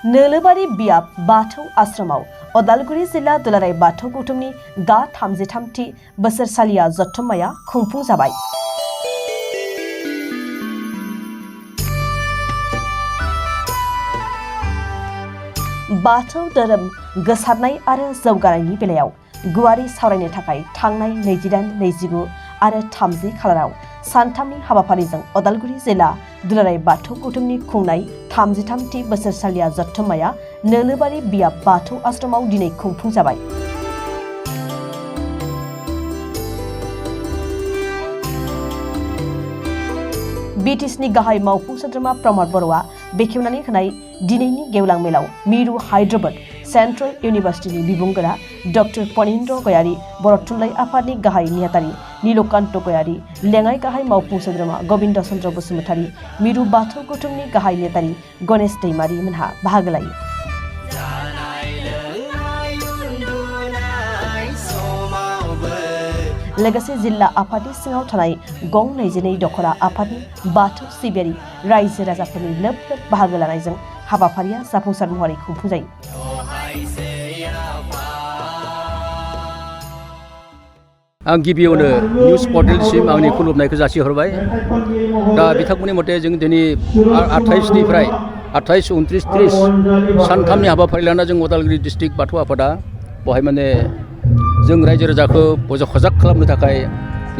नोलोबारि बियाब बाथौ आश्रमाव अदालगुरि जिल्ला दुलाराय बाथौ गौथुमनि गा 33थि बोसोरसालिया जथुम्माया खुंफुं जाबाय। बाथौ धोरोम गोसारनाय आरो जौगानायनि बेलायाव गुवारै सावरायनो थाखाय थांनाय 28, 29 आरो 30 खालाराव सानथामनि हाबाफारिजों अदालगुरि जिल्ला दुलाराय बाथौ गौथुमनि खुंनाय 33थि बोसोरसालिया जथुम्माया नोलोबारि बियाब बाथौ आश्रमाव दिनै खुंफुं जाबाय। बिटिसिनि गाहाय मावफुं सोद्रोमा प्रमद बर'आ बेखेवनानै होनाय दिनैनि गेवलां मेलाव मिरु हायद्राबाद सेन्ट्रेल इउनिभार्सिटिनि बिबुंगोरा डक्टर फणीन्द्र गयारी, बर' थुनलाइ आफादनि गाहाय नेहाथारि नीलकान्त गयारी, लेङाइ गाहाय मावफुं सोद्रोमा गबिन्द चन्द्र बसुमतारी, मिरु बाथौ गौथुमनि गाहाय नेहाथारि गणेश दैमारी मोनहा बाहागो लायो। लोगोसे जिल्ला आफादनि सिङाव थानाय गं 22 दखरा आफादनि बाथौ सिबियारि रायजो राजाफोरनि लोब लोब बाहागो लानायजों हाबाफारिया जाफुंसार महरै खुंफुं जायो। आं गिबियावनो निउज पर्टेलसिम आंनि खुलुमनायखौ जासिहरबाय। दा बिथांमोननि मथे जों दिनै 28निफ्राय 28, 29, 30 सानथामनि हाबाफारि लाना जों उदालगुरि डिस्ट्रिक्ट बाथौ आफादा बहाय माने जों रायजो राजाखौ बजबखजाग खालामनो थाखाय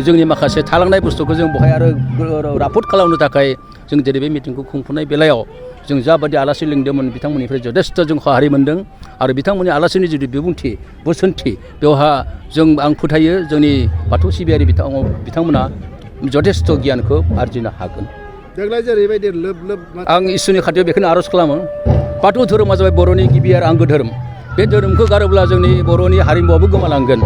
जोंनि माखासे थालांनाय बुस्थुखौ जों बहाय आरो राफोद खालामनो थाखाय जों दिनै बे मिटिंखौ खुंफुंनाय बेलायाव जों जाबादि आलासि लिंदोंमोन बिथांमोननिफ्राय जथेस्थ' जों सहारि मोन्दों आरो बिथांमोननि आलासिनि जुदि बिबुंथि बोसोनथि बेवहा आं फोथायो जोंनि बाथौ सिबियारि बिथांमोना जथेस्थ' गियानखौ आरजिनो हागोन। देग्लाय जेरैबायदि लोब लोब आं इसोरनि खाथियाव बेखौनो आर'ज खालामो। बाथौ धोरोमा जाबाय बर'नि गिबि आरो आंगो धोरोम। बे धोरोमखौ गारोब्ला जोंनि बर'नि हारिमुवाबो गोमालांगोन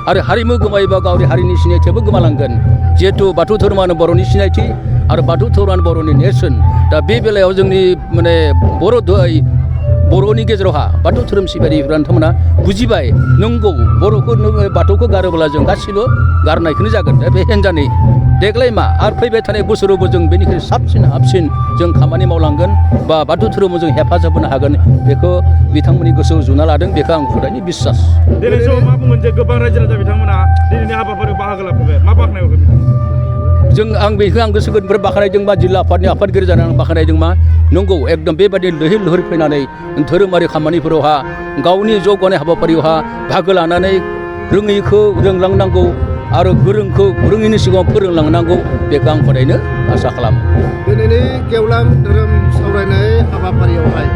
आरो हारिमु गोमायोबा गावनि हारिनि सिनायथियाबो गोमालांगोन। जिहेथु बाथौ धोरोमानो बर'नि सिनायथि आरो बाथौ धोरोमानो बर'नि नेरसोन। दा बे बेलायाव जोंनि माने बर'नि गेजेरावहा बाथौ धोरोम सिबियारिफोरा नोंथांमोना बुजिबाय नंगौ बाथौखौ गारोब्ला जों गासिबो गारनायखौनो जागोन। दा बे हेंजानै देग्लाय मा आरो फैबाय थानाय बोसोरावबो जों बेनिख्रुइ साबसिन हाबसिन जों खामानि मावलांगोन बा बाथौ धोरोमाव जों हेफाजाब होनो हागोन बेखौ बिथांमोननि गोसोआव जुना लादों। बेखौ आं खुदानि बिसास। दिनै समाव मा बुंगोन जे गोबां रायजो राजा बिथांमोना दिनैनि हाबाफारियाव बाहागो लाफैबाय, मा बाख्नाय हरगोन? आं बेखौ आं गोसो गोरबोनिफ्राय बाख्नायदों बा जिल्ला आफादनि आफादगिरि जानानै आं बाख्नायदों मा नंगौ एकदम बेबायदि लैहोर लैहोर फैनानै धोरोमारि खामानिफोरावहा गावनि जौगानाय हाबाफारियावहा बाहागो लानानै रोङैखौ रोंलांनांगौ आरो गोरोंखौ रोङैनि सिगाङाव फोरोंलांनांगौ बेखौ आं फरायनो आसा खालामो। दिनैनि गेवलां धोरोम सावरायनाय हाबाफारियावहाय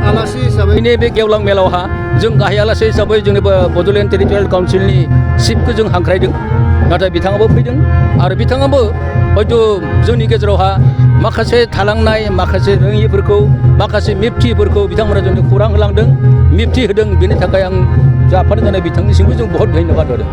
आलासि हिसाबै बे गेवलां मेलावहा जों गाहाय आलासि हिसाबै जोंनि बड'लेण्ड टेरिटरियेल काउन्सिलनि चिफखौ जों हांख्रायदों। नाथाय बिथाङाबो फैदों आरो बिथाङाबो हयथ' जोंनि गेजेरावहा माखासे थालांनाय माखासे रोङिफोरखौ माखासे मिबथिफोरखौ बिथांमोना जोंनो खौरां होलांदों, मिबथि होदों। बेनि थाखाय आं जाफानो जानाय बिथांनिसिमबो जों बहुत धन्यबाद होदों।